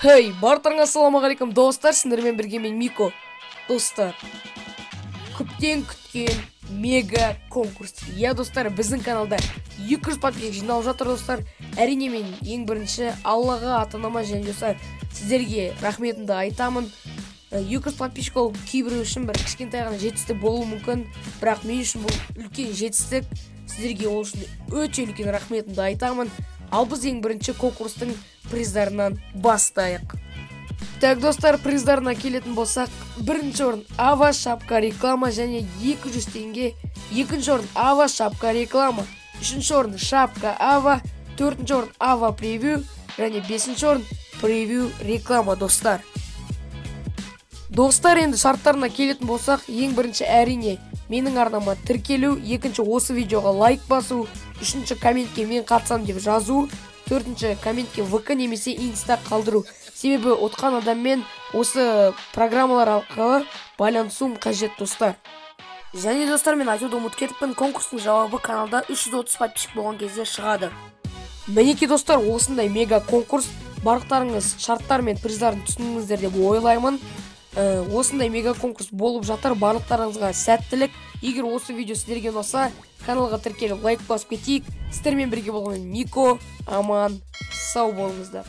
Хей, барлықтарыңа ассалаумағалейкум, достар, сіздермен бірге мен Мико. Достар, көптен күткен мега конкурс. Иә, достар, біздің каналда 200 подписчик жиналып жатыр, достар. Әрине, мен ең бірінші Аллаға, ата-анама және достар, сіздерге рахметімді айтамын. 200 подписчик ол кейбіреу үшін бір кішкентай ғана жетістік болуы мүмкін, бірақ мен үшін бұл үлкен жетістік. Сіздерге ол үшін өте үлкен рахметімді айтамын. Ал біз ең бірінші конкурстың приздарынан бастайық. Так, достар, приздарына келетін болсақ, бірінші орын Ава шапка реклама және 200 теңге, екінші орын Ава шапка реклама, үшінші орын шапка Ава, төртінші орын Ава превью және бесінші орын превью реклама, достар. Достар, енді шарттарына келетін болсақ, ең бірінші әрине менің арнама тіркелу, екінші осы видеоға лайк басу, үшінші комментке мен қатысамын деп жазу, төртінші комментке ВК немесе инста қалдыру. Себебі ұтқан адаммен осы программалар арқылы байланысуым қажет, достар. Және достар, мен айтуды ұмытып кетіппін, конкурстың жауабы каналда 330 подписчик болған кезде шығады. Мінекей, достар, осындай мега конкурс. Барлықтарыңыз шарттар мен приздарын түсіндіңіздер деп ойлаймын. Осындай мега конкурс болып жатыр. Барлықтарыңызға сәттілік. Егер осы видео сіздерге ұнаса, каналға тіркеліп лайк басып кетейік. Сіздермен бірге болған Мико. Аман сау болыңыздар.